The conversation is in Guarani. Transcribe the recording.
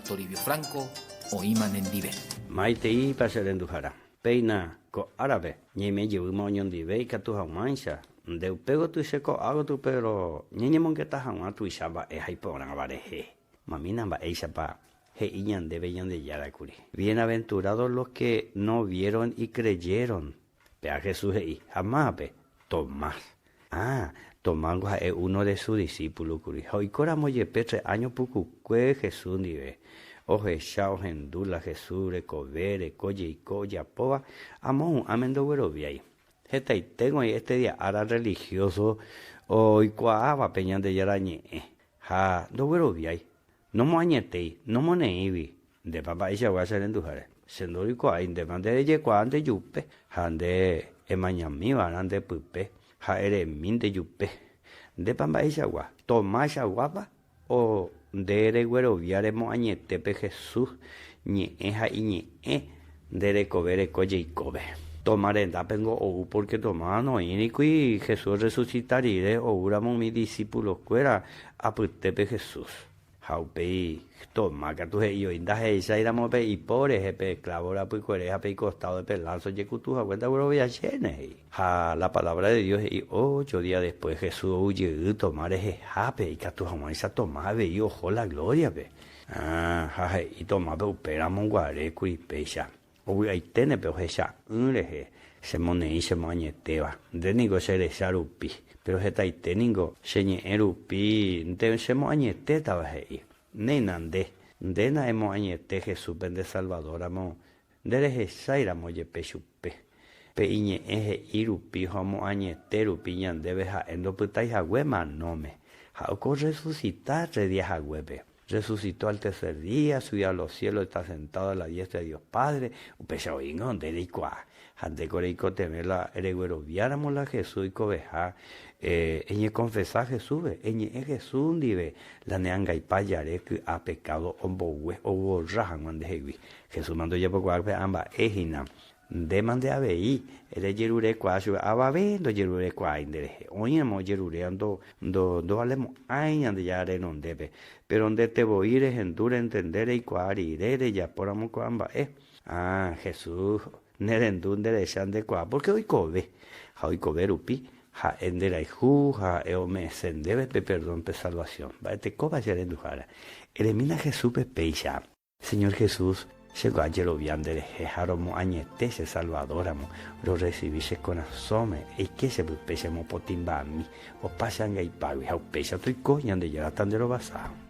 Toribio Franco oĩma nendive. Maiteípa che renduhára. Péina ko árape ñaime jevýma oñondive ikatu haguãicha nde upe gotyo che ko'a gotyo péro ñañemongeta haguã tuicha mba'e ha iporãva rehe. Mamína mba'éichapa he'i ñandéve Ñandejára kuri. Bienaventurados los que no vieron y creyeron. Péa Jesús he'i, ha mávape? Tomás. Ah, Tomás-ngo ha'e uno de su disípulo kuri, ha oikóramo jepe tre áño pukukue Jesús ndive, ohecha ohendu la Jesús rekove reko jeiko ojapóva amo hu'ãme ndogueroviái. Hetaite oĩ este día ára religioso oikuaáva pe Ñandejára Ñe'ẽ, ha ndogueroviái, nomoañetéi, nomoneĩgui. Ndépa mba'eichagua che renduháre? Che ndoroikuaái, ndépa nde rejekuaa nde jupe, ha nde emañami va'erã nde pype, ha eremi nde jupe. Ndépa mba'eichagua? Tomaichaguápa o nde reguerovia remoañete pe Jesús ñe'ẽ ha iñe'ẽ nde rekove reko jeikove? Toma rendápengo ou pórke Tomás noĩrikuri Jesús orresusita rire oúramo umi disípulokuéra apytépe Jesús. Ha upéi Tomás katu he'i oĩ, Ndahecháiramo pe ipo rehe pe klávo rapykuere ha pe ikostádo pe lánsa ojekutu hague ndaguerovia chéne, he'i. Ha la palabra de Dios he'i, Ocho día después Jesús ou jey Tomás rehehápe, ikatu hag̃uáicha Tomás avei oho la glóriape. Ha he'i Tomáspe upéramo guare kuri péicha. Ovy'aiténe pe ohecha'ỹ rehe che moneĩ che moañetéva. Nde niko che recha rupi, péro hetaite niko che ñe'ẽ rupi nde che moañetétava he'i. Néina nde, ndéna emoañete Jesúspe nde Salvador ramo, nderehechái ramo jepe chupe. Pe iñe'ẽ he'i rupi ha omoañete rupi ñandéve ha'e ndopytái hague manóme, ha okorresusita tre día haguépe. Resucitó al tercer día, subió a los cielos, está sentado a la diestra de Dios Padre, upéicha oĩngo nde reikuaa. Ha ndéko reikotevẽ la regueroviáramo la Jesús oikoveha, eñekonfesa Jesúspe, eñe'ẽ Jesús ndive la ne angaipa jare ky'a pecado ombogue, oborra hag̃ua ndehegui. Jesús mante ojapokuaa pe ã mba'e hína. Ndéma nde avei rejerurekuaa chupe, avave ndojerurekuaái nderehe. Oĩramo ojeruréva ndovalemo'ãi Ñandejára renondépe. Péro ndete voi rehendu rentende reikuaa rire rejapóramo ko'ã mba'e. Ah, Jesús nerendu nderecha ndekuaa, pórke oikove. Ha oikove rupi, ha'e nderayhu ha ha'e ome'ẽse ndéve pe perdón, pe salvasión. Mba'etekópa che renduhára? Eremína Jesúspe péicha. Señor Jesús, che ko ajerovia nde rehe ha romoañete che Salvador ramo, rorrecibi che korasõme, eike che pype che mopotĩmbami, opa che angaipágui ha upéicha toiko Ñandejára ta nde rovasa.